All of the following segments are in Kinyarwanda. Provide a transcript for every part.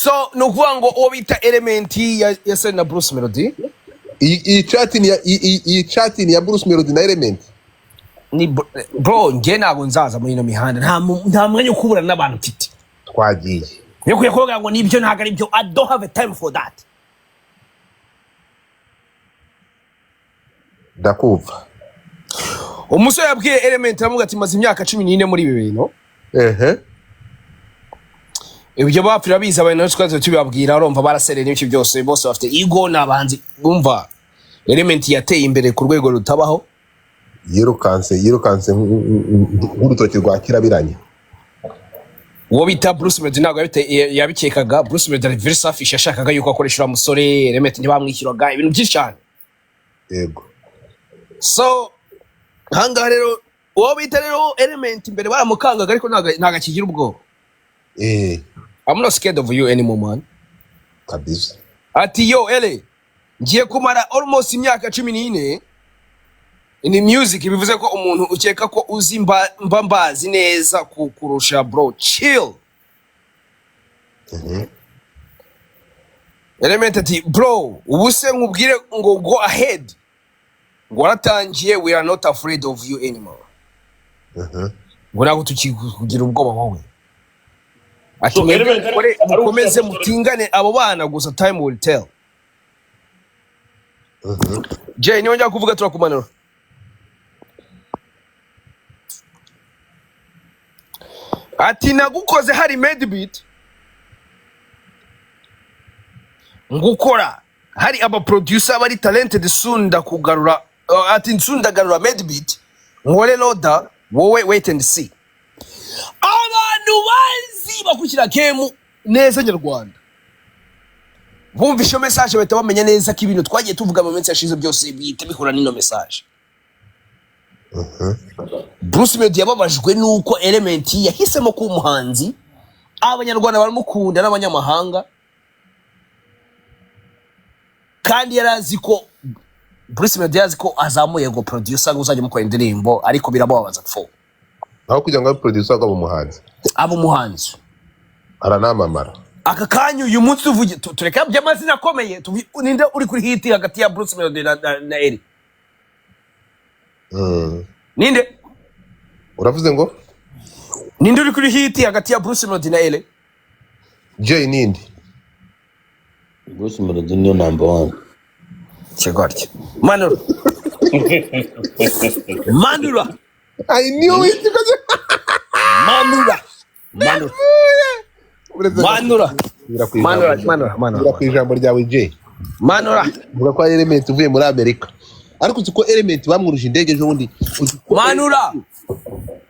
So ni ukuvuga ngo uwo bita Element ya na Bruce Melody. Iyi chat ni ya iyi chat ni ya Bruce Melody na Element. Ni bro, njye ntabwo nzaza muri ino mihanda, nta mwanya wo kuburana n'abantu mfite. Twagiye. Yo kujya kuvuga ngo nibyo, ntabwo ari byo. I don't have a time for that. Ndakumva. Umusore yabwiye Element, aramuga ati: "Maze imyaka 14 muri ibi bintu." Ibyo bapfira biza abantu twese tubibabwira, urumva barasereye n'ibiki byose, bose bafite ego, ni abahanzi. Bumva Element yateye imbere ku rwego rutabaho. Yirukanse nk'urutoki rwa kirabiranya. Uwo bita Bruce Melody ntabwo yabikekaga. Bruce Melody ari very selfish, yashakaga yuko akoresha uriya musore Element, ntibamwishyuraga, ibintu byinshi cyane. So ahangaha rero uwo bita rero Element imbere baramukangaga, ariko ntabwo akigira ubwoba. "I'm not scared of you anymore, man." Kabisa. Ati: "Yo Ele, ngiye kumara almost imyaka 14 in music, bivuze ko umuntu ukeka ko uzi mba mbazi neza kurusha. Bro, chill." Element ati: "Bro, ubu se nkubwire ngo go ahead, ngo waratangiye, we are not afraid of you anymore." Ngo ntabwo tukikugira ubwoba wowe. Ati: So, "Mwebwe Element ari mukomeze mutingane abo bana gusa, time will tell." Jay, niba njya kuvuga turakumanura. Ati: "Nagukoze hari Madebeat, ngukora hari aba producer bari talented, soon ndakugarura." Ati: "Soon ndagarura Madebeat, nkore loda, wowe wait and see." Abantu bazi bakurikira game neza nyarwanda bumva iyo message bahita bamenya neza ko ibintu twagiye tuvuga mu minsi yashize byose bihita bihura n'ino message. Bruce Melody yababajwe nuko Element yahisemo kuba umuhanzi, abanyarwanda baramukunda n'abanyamahanga, kandi yari azi ko Bruce Melody yari azi ko azamuye ngo producer ngo uzajya mukora indirimbo, ariko biramubabaza fo. Aho kugira ngo abe producer akaba umuhanzi. Aba umuhanzi. Aranamamara. Aka kanya uyu munsi tuvuge tureke by'amazina akomeye, ninde uri kuri hit hagati ya Bruce Melody na Eri? Ninde? Uravuze ngo? Ninde uri kuri hit hagati ya Bruce Melody na Eri? Jay, nindi? Bruce Melody niyo number one. Kigoryi, manura, manura. I knew it. Manura, manura, manura. Subira ku ijambo Manura. ryawe. Manura, manura. Subira ku ijambo ryawe, Jay. Manura. Vuga ko ari Element uvuye muri Amerika, ariko uzi ko Element bamwuruje indege ejo bundi? Uzi ko Manura.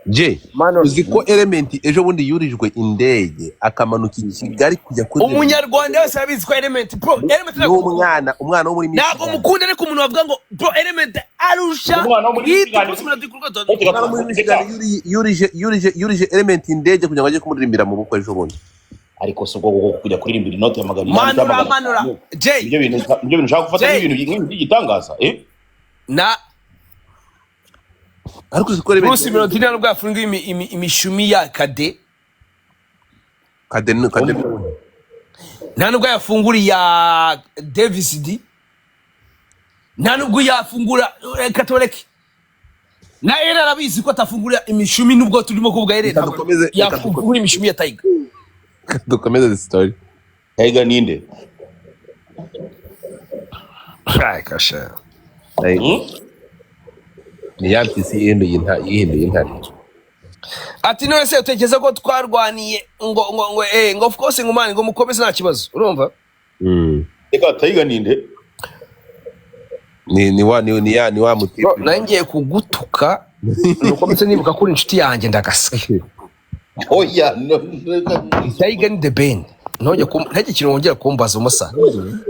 Jay, Manura. uzi ko Element ejo bundi yurijwe indege akamanuka i Kigali kujya kuri Umunyarwanda wese arabizi ko Element, bro, Element ntabwo n'umwana wo muri ntabwo Michigan. mukunda, ariko umuntu bavuga ngo bro, Element arusha Umwana wo muri hit Michigan. Bruce Melody ku rwego Umwana wo muri Michigan yurije Element indege kugira ngo ajye kumuririmbira mu bukwe ejo bundi. Ariko si ubwo bwo kujya kuririmbira inoti ya 800 Manura. cyangwa 500. Manura, Jay. Nibyo bintu ushaka gufata Jay. nk'ibintu nk'ibintu by'igitangaza, eh? Na Ariko uzi ko Element Bruce Melody nta nubwo yafunga imishumi ya Kade. Kade. Nta nubwo yafungura iya Davis D, nta nubwo yafungura, reka tureke na Ere arabizi ko atafungura imishumi, nubwo turimo kuvuga Ere Reka ntabwo dukomeze, reka yafungura imishumi ya Tiger. Dukomeze the story. Tiger ninde? Ay, kasha. Hmm? Ni ya mpyisi yihinduye intare. Ati: "None se utekereza ko twarwaniye ngo of course, ngo man, ngo mukomeze, nta kibazo." Urumva? Reka, Tiger ninde? Ni ni wa ni ni ya ni wa muti. Bro, nari ngiye kugutuka nuko mpise nibuka ko uri inshuti yanjye, ndagaseke. Oya, no. Tiger ni The Ben. Ntagire ikintu wongera kumbaza umusa.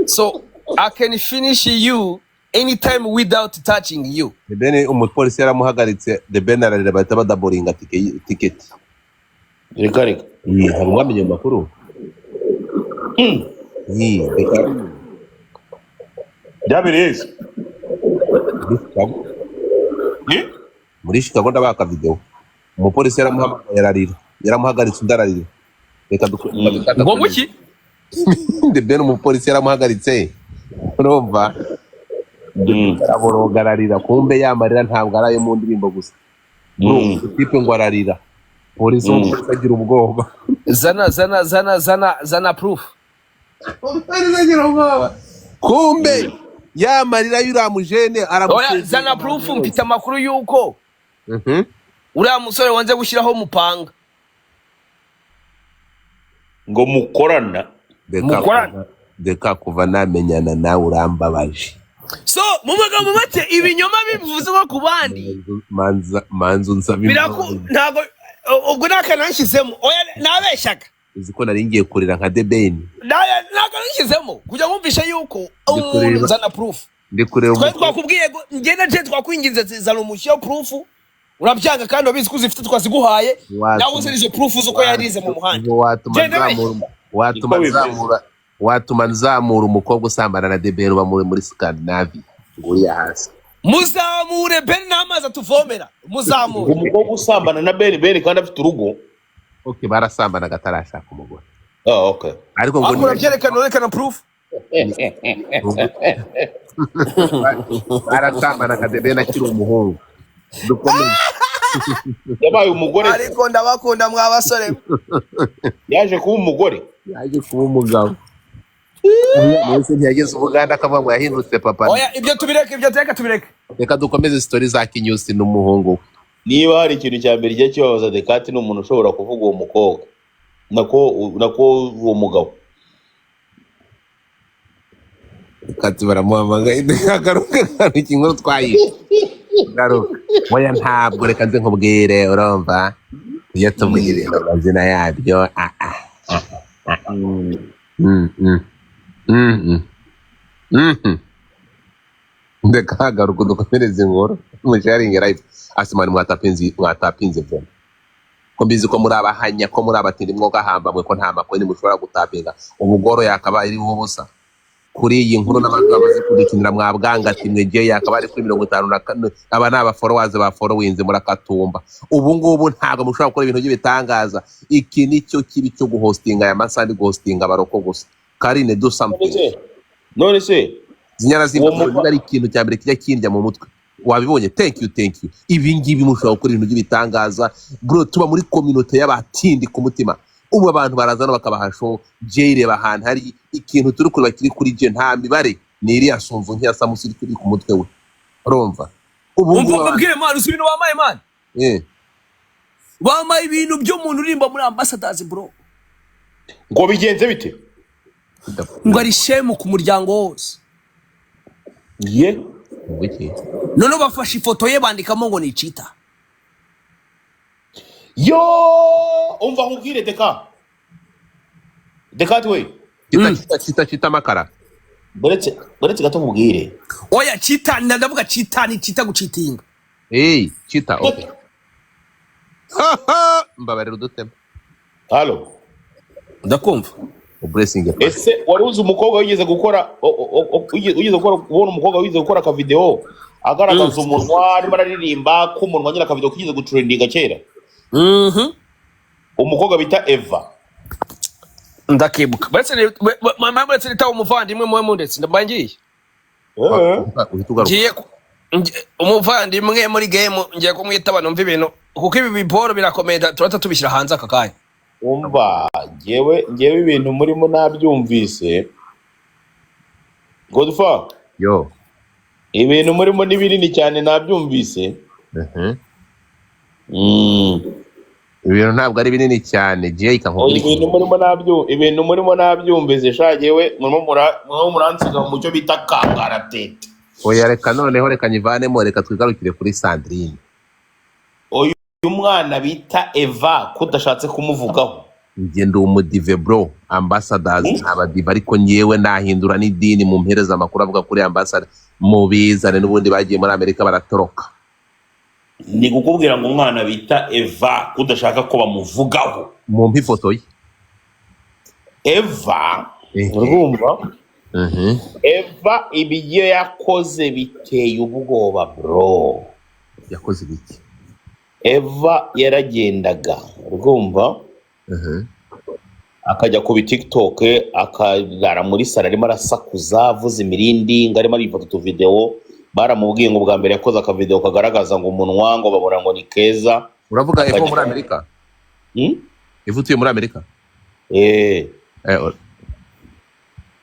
So I can finish you anytime without touching you. The Ben, umupolisi yaramuhagaritse, The Ben ararira, bahita badaboringa tiketi. Reka, reka. Ntabwo mwamenye ayo makuru? Reka. Byabereye he? Muri Chicago. Eh? Muri Chicago, ndabaka video, umupolisi yaramuhamagaye ararira, yaramuhagaritse undi ararira. Reka Ngo muki? The Ben umupolisi yaramuhagaritse, urumva? Araboroga, ararira. Kumbe yamarira ntabwo ari ayo mu ndirimbo gusa. Type ngo ararira, polisi, umupolisi agira ubwoba. Zana, zana, zana, zana, zana proof. Umupolisi agira ubwoba, kumbe yamarira y'uriya mujene Oya. Aramusezera. Zana proof. Mfite amakuru y'uko uriya musore wanze gushyiraho umupanga. Ngo mukorana. Reka. Mukorana. Reka, kuva namenyana nawe urambabaje. So mu magambo make, ibinyoma bivuze nko ku bandi. Manza manza unsaba Biraku imbabazi. Ntabwo ubwo ntakananshyizemo. Oya, nabeshyaga. Uzi ko nari ngiye kurira nka The Ben? Ntakananshyizemo kugira ngo wumvishe yuko umuntu zana proof. Ndi kureba Twari twakubwiye ngo njye na je twakwinginze, zana umushyiraho proof, urabyanga kandi wabizi ko uzifite, twaziguhaye. Nawe uzana izo proof z'uko yarize mu muhanda. Watuma Genda beshya. nzamura, watuma Niko bimeze. nzamura, watuma nzamura umukobwa usambana na The Ben uba muri Scandinavia, nguriya hasi. Muzamure Ben n'amazi atuvomera, muzamure. Umukobwa usambana na Ben, Ben kandi afite urugo? Okay, barasambanaga atarashaka umugore. Ah, okay. Ariko ngo Ariko urabyerekana, urerekana proof. Barasambanaga The Ben akiri umuhungu. Dukomeze. Yabaye umugore se? Ariko ndabakunda mwa basore. Yaje kuba umugore? Yaje kuba umugabo. Munsi ntiyageze Ubuganda akavuga ngo yahindutse papa? Oya, ibyo tubireke, ibyo tureke, tubireke. Reka dukomeze story za Kinyusi n'umuhungu we. Niba hari ikintu cya mbere kijya kibabaza Dekati, ni umuntu ushobora kuvuga uwo mukobwa, nako uwo mugabo. Kati baramuhamagaye. Garuka, garuka, inkuru twayishe, garuka. Oya, ntabwo, reka nze nkubwire. Urumva iyo tuvuga ibintu amazina yabyo, ah, ah, ah, ah. Reka garuka dukomereze inkuru. Musharinge live asimani, mwatapinze, mwatapinze vuba ko mbizi ko muri abahanya, ko muri abatindi mwogahamba mwe, ko nta makoni mushobora gutapinga. Ubugoro yakaba iriho ubusa kuri iyi nkuru n'abantu bamaze kudukinira mwabwangati mwe. Ngiye yakaba ari kuri 54. Aba ni abafollowers ba followinze murakatumba. Ubu ngubu ntabwo mushobora gukora ibintu by'ibitangaza. Iki ni cyo kibi cyo guhostinga aya masaha. Ndi guhostinga abaroko gusa. Karine, do None something. se, none se Zinyara uwo zimba muva ari ikintu cya mbere kijya kindya mu mutwe. Wabibonye? Thank you, thank you. Ibi ngibi mushobora gukora ibintu by'ibitangaza, bro. Tuba muri communauté y'abatindi ku mutima. Ubu abantu barazana bakabaha show. Jay, reba ahantu hari ikintu turi kureba kiri kuri Jay, nta mibare, ni iriya sumvu nk'iya Samusi iri ku mutwe we, urumva? Ubu Umva ngubu abantu mbabwire, man, uzi ibintu wamaye, man? Wamaye ibintu by'umuntu uririmba muri Ambassadors, bro. Ngo bigenze bite? Ngo ari shame ku muryango wose. Ye? Ngo iki? Noneho bafashe ifoto ye bandikamo ngo ni cheater. Yo, umva nkubwire, Deka, Dekati we. Cheater, cheater, cheater, cheater amakara. Buretse gato nkubwire. Oya, cheater, ndavuga cheater, ni cheater, gucheatinga. Hey, cheater, okay. Mbabarira udutema. Halo? Ndakumva. Blessing. Ese wari uzi umukobwa wigeze gukora wigeze gukora, kubona umukobwa wigeze gukora akavideo agaragaza umunwa arimo araririmba k'umunwa nyine, akavideo kigeze gutrendinga kera? Umukobwa bita Eva. Ndakibuka. Mama, buretse nitaba umuvandimwe muwe mundetse, ndambaye ngiye. Uhita ugaruka. Ngiye umuvandimwe muri game, ngiye kumwitaba numva ibintu, kuko ibi biporo birakomeye, turahita tubishyira hanze aka kanya. Umva, ngewe ibintu murimo nabyumvise, Godfa. Yo. Ibintu murimo ni binini cyane, nabyumvise. Ibintu ntabwo ari binini cyane, Jay. Oya, Kankubwira. Ibintu murimo nabyumvise sha. Ngewe murimo muransiga mu cyo bita kangaratete. Oya, reka noneho, reka nyivanemo, reka twigarukire kuri Sandrine. Uyu mwana bita Eva, ko udashatse kumuvugaho? Njye ndi umudive, bro. Ambassadors ni abadive, ariko ngewe nahindura n'idini. Mu mpereza amakuru avuga kuri ambassador, mubizane. N'ubundi bagiye muri Amerika baratoroka. Ni kukubwira ngo umwana bita Eva, ko udashaka ko bamuvugaho? Mumpe ifoto ye. Eva, urumva? Eva, ibyo yakoze biteye ubwoba, bro. Yakoze ibiki? Eva yaragendaga, urumva? Akajya ku TikTok, akarara muri salo arimo arasakuza, avuza imirindi, ngo arimo arifata utuvidewo. Baramubwiye ngo bwa mbere yakoze akavidewo kagaragaza ngo umunwa, ngo babona ngo ni keza. Uravuga Eva Akajya muri Amerika? Hmm? Eva utuye muri Amerika? Eh. Eh,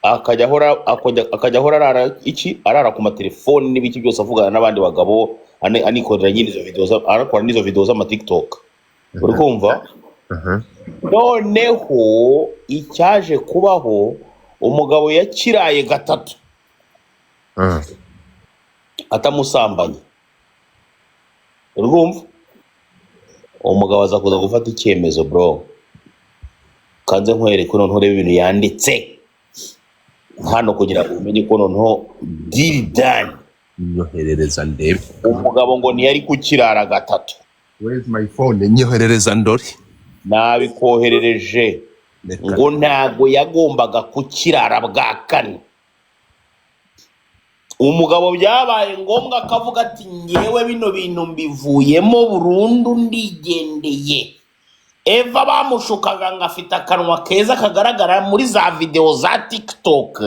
Akajya ahora arara iki, arara ku matelefoni n'ibiki byose, avugana n'abandi bagabo, anikorera nyine izo video arakora n'izo video z'ama TikTok, uri kumva? Uh-huh. Noneho icyaje kubaho, umugabo yakiraye gatatu atamusambanye, uri kumva? Umugabo aza kuza gufata icyemezo. Bro, kanze nkwereke noneho, urebe ibintu yanditse hano kugira ngo umenye ko noneho deal done. Nyoherereza ndebe. Umugabo ngo ntiyari kukirara gatatu. Where is my phone? Nyoherereza ndore. Nabikoherereje. Reka. Ngo ntago yagombaga kukirara bwa kane. Umugabo byabaye ngombwa akavuga ati: "Ngewe bino bintu mbivuyemo burundu, ndigendeye." Eva bamushukaga ngo afite akanwa keza kagaragara muri za videwo za TikTok,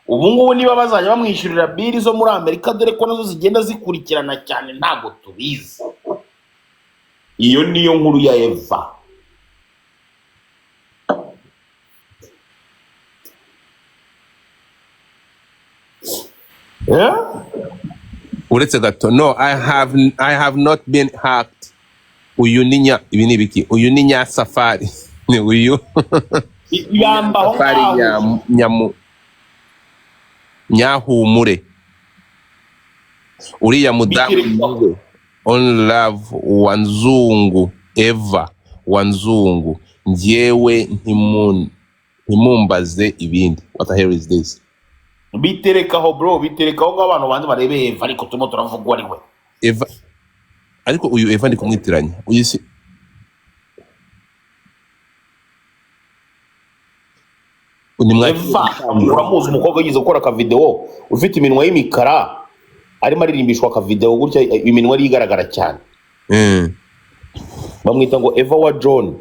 ubu ngubu niba bazajya bamwishyurira bill zo muri Amerika, dore ko nazo zigenda zikurikirana cyane, ntabwo tubizi. Iyo niyo nkuru ya Eva. Eh? Uretse gato. No, I have not been hacked. Uyu ni nya, ibi ni ibiki? Uyu ni Nyasafari, ni uyu. Ibamba aho Safari. ngaho. Nyamu nyahumure, uriya mudamu Bikiri. niwe on love wa nzungu, Eva wa nzungu. Njyewe ntimumbaze ibindi. What the hell is this? Biterekaho bro, biterekaho ngo abantu banze barebe Eva, ariko turimo turavuga uwo ari we. Eva, ariko uyu Eva ndi kumwitiranya, uyu si ni Eva uramuzi, umukobwa yize gukora akavidewo ufite iminwa y'imikara, arimo aririmbishwa akavidewo gutya, iminwa ari igaragara cyane. Bamwita ngo Eva wa John.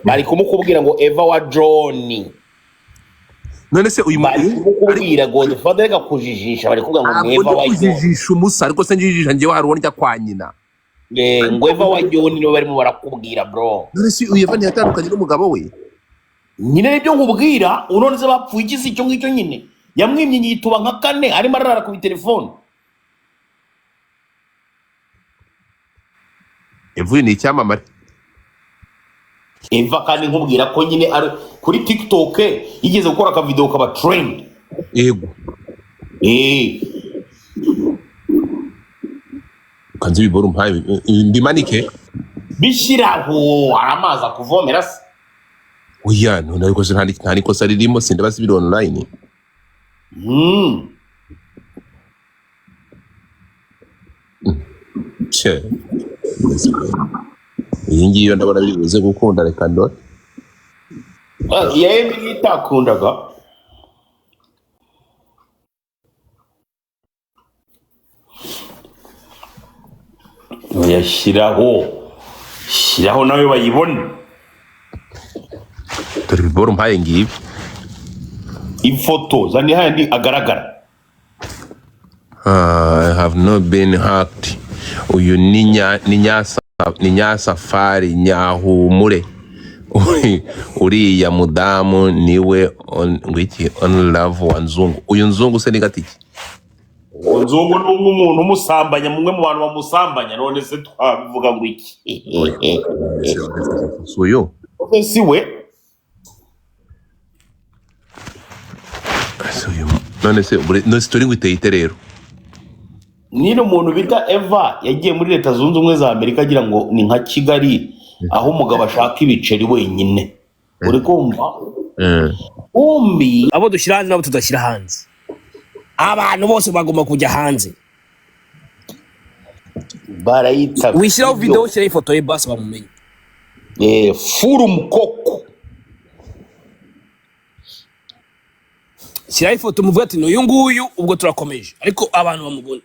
Bari kumukubwira ngo Eva wa John. None se uyu Bari kumukubwira ngo Godfather, reka kujijisha, bari kuvuga ngo ni Ntabwo Eva ndi wa John. kujijisha umusa, ariko se njijisha njyewe? Hari uwo njya kwa nyina. Ngo Eva wa John niwe barimo barakubwira, bro. None se uyu Eva ntiyatandukanye n'umugabo we? Nyine nibyo nkubwira. None se bapfuye iki? Si icyo ngicyo nyine, yamwimye yituba nka kane arimo arara ku telefone. Eva uyu ni icyamamare. Eva kandi nkubwira ko nyine ari kuri TikTok, yigeze gukora akavidewo kaba trend. Yego. Kanzi ibibora umpaye mbimanike. Bishyiraho, hari amazi akuvomera se? Oya, none ariko se nta n'ikosa ririmo, sindaba biri online. Che. Iyi ngiyi yo ndabona biri buze gukunda, reka ndore. Ah, iya Emily itakundaga. Oyashyiraho, shyiraho nawe bayibone. Dore ibibora umpaye ngibi. Ifoto zani handi agaragara. Ah, I have not been hacked. Uyu ni nya, ni nyasa, ni Nyasafari nyahumure. Uriya mudamu niwe on ngwiki on love wa nzungu. Uyu nzungu se ni gatiki? Nzungu ni umwe umuntu umusambanya, mumwe mu bantu bamusambanya. None se twabivuga ngo iki? Si uyu? Ese si we? Si uyu. None se none se turi ngo iteye ite rero? Nyine umuntu bita Eva yagiye muri Leta Zunze Ubumwe za Amerika agira ngo ni nka Kigali, aho umugabo ashaka ibiceri wenyine, uri kumva? Umbi. Abo dushyira hanze n'abo tudashyira hanze, abantu bose bagomba kujya hanze. Barayita Wishyiraho video, ushyiraho ifoto ye basi bamumenye. Furu mukoko. Shyiraho ifoto, muvuge ati: "N'uyu nguyu." Ubwo turakomeje, ariko abantu bamubona.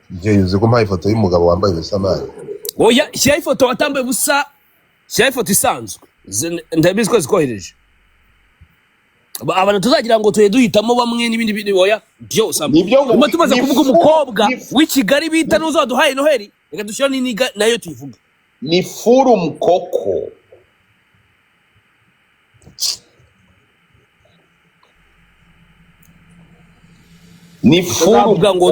Njye uzi ko mpaye ifoto y'umugabo wambaye ubusa, man? Oya, shyiraho ifoto watambaye ubusa, shyiraho ifoto isanzwe. Ndabizi ko zikohereje. Abantu tuzagira ngo tuye duhitamo bamwe n'ibindi bindi, oya, byose hamwe. Nibyo ngo Nyuma tumaze ni kuvuga umukobwa ni w'i Kigali bita n'uzaduhaye Noheli, reka dushyiraho n'iniga nayo tuyivuge. Ni furu mukoko. Ni furu Tuzavuga ngo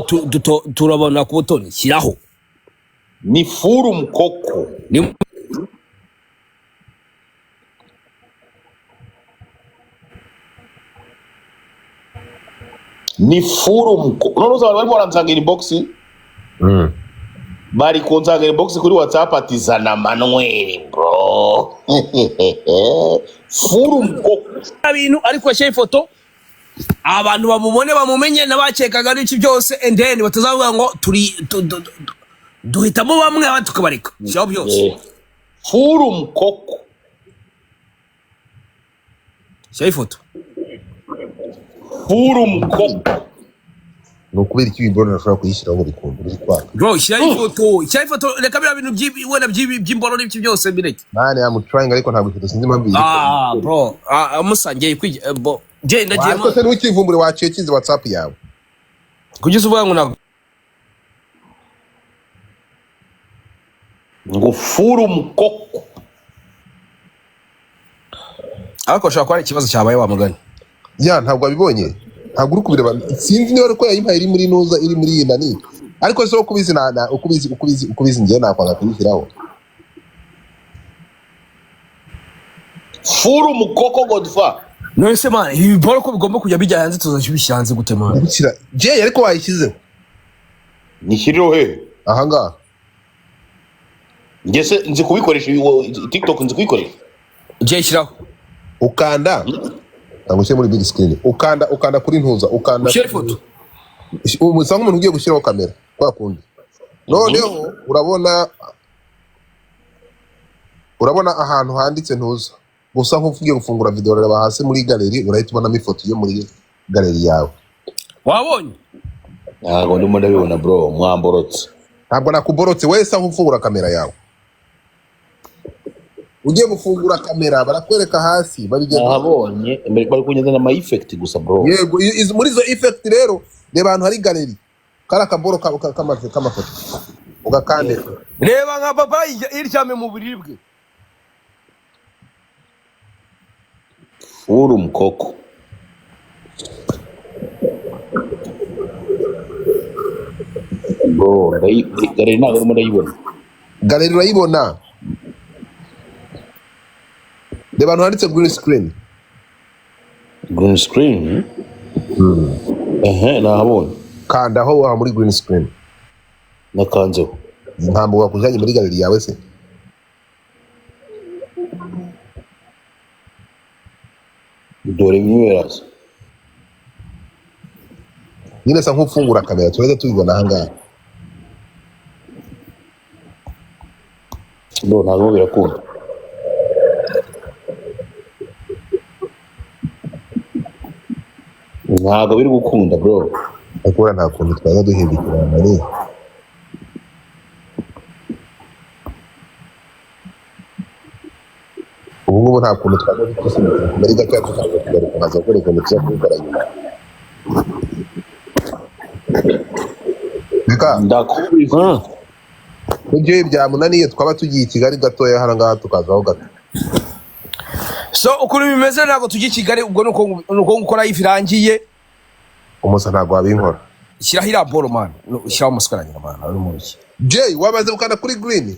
turabona ku butoni, shyiraho. Ni furu mukoko. Ni Ni furu mukoko. None uzi abantu barimo baransanga inbox, bari kunsanga inbox kuri WhatsApp ati zana Manuel bro. Furu mukoko. Bintu ariko ashyiraho ifoto abantu bamubone, bamumenye n'abakekaga n'iki byose, and then batazavuga ngo turi duhitamo bamwe abandi tukabareka. Shyiraho byose. Furu mukoko. Shyiraho ifoto. Furu mukoko. Ni ukubera iki ibiboro ntashobora kuyishyiraho ngo bikunde biri kwanga? Bro, shyiraho ifoto, shyiraho ifoto. Reka biriya bintu wenda by'imboro n'ibiki byose bireke. Man, I'm trying, ariko ntabwo ifoto, sinzi impamvu iri. Ah bro, ah, musangiye kwiga bo genda Ariko genda. se ntukivumbure, wacekinze WhatsApp yawe? Kugeza uvuga ngo ntabwo. Ngo furu mukoko. Ariko ushobora kuba hari ikibazo cyabaye wa mugani. Ya, ntabwo wabibonye, ntabwo uri kubireba. Sinzi niba ari uko yayimpaye iri muri nuza, iri muri iyi nani, ariko se uko ubizi na uko ubizi njyewe nakwanga kuyishyiraho. Furu mukoko godfa. None se man, ibi biboro ko bigomba kujya bijya hanze, tuzajya ubishyira hanze gute man? Gushyira Jay, ariko wayishyizeho. Nishyirireho he? Ahangaha. Njye se nzi kubikoresha TikTok? Nzi kuyikoresha? Jay, shyiraho. Ukanda, ntabwo ushyire muri big screen, ukanda kuri ntuza, ukanda. Ushyire ifoto. Usa nk'umuntu ugiye gushyiraho kamera kwa kundi. Noneho urabona ahantu handitse ntuza, gusa nk'ugiye gufungura video, urareba hasi muri gallery, urahita ubonamo ifoto yo muri gallery yawe. Wabonye? Ntabwo ndimo ndabibona bro, mwamborotse. Ntabwo nakuborotse. Wowe sa nk'ufungura kamera yawe, ugiye gufungura kamera, barakwereka hasi babigenda. Nahabonye, bari kugendana ama effect gusa bro. Yego, muri izo effect rero, reba ahantu hari gallery, kari akaboro k'amafoto, ugakande. Reba nka papa iryamye mu buriri bwe. Furu mukoko. Bro, gallery ntabwo ndimo ndayibona. Gallery urayibona, reba ahantu handitse green screen. Green screen, ehe, nahabonye. Kanda aho waha muri green screen. Nakanzeho. Ntabwo wakujyanye muri gallery yawe se? Dore bimwe biraza. Nyine sa nk'ufungura kamera, turahita tubibona ahangaha. Bro, ntabwo birakunda. Ntabwo biri gukunda bro. Ariko buriya nta kuntu twaza duhindukira nani? Ubu ngubu nta kuntu twaza dusunikira muri gatoya, tukaza kugaruka nkaza gukora ikintu tuza kubikora nyuma, reka. Ndakubizi. Ibyo byamunaniye, twaba tugiye i Kigali gatoya hano ngaha, tukazaho gato. So ukuntu bimeze, ntabwo tujya i Kigali. Ubwo ni uko gukora live irangiye. Umusa, ntabwo wabinkora. Shyiraho iriya boro man. Shyiraho umusore man, uri mu biki? Jay, wamaze gukanda kuri green?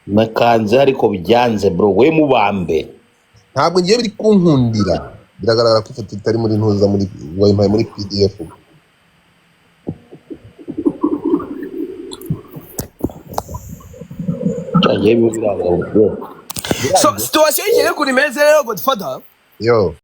Nakanze ariko byanze bro, we mubambe. Ntabwo ngiye biri kunkundira. Biragaragara ko ifoto itari muri ntuza, muri wayimpaye muri PDF. Ngiye biranga bro. So situation y'ikigali ukuntu imeze rero, godfather. Yo.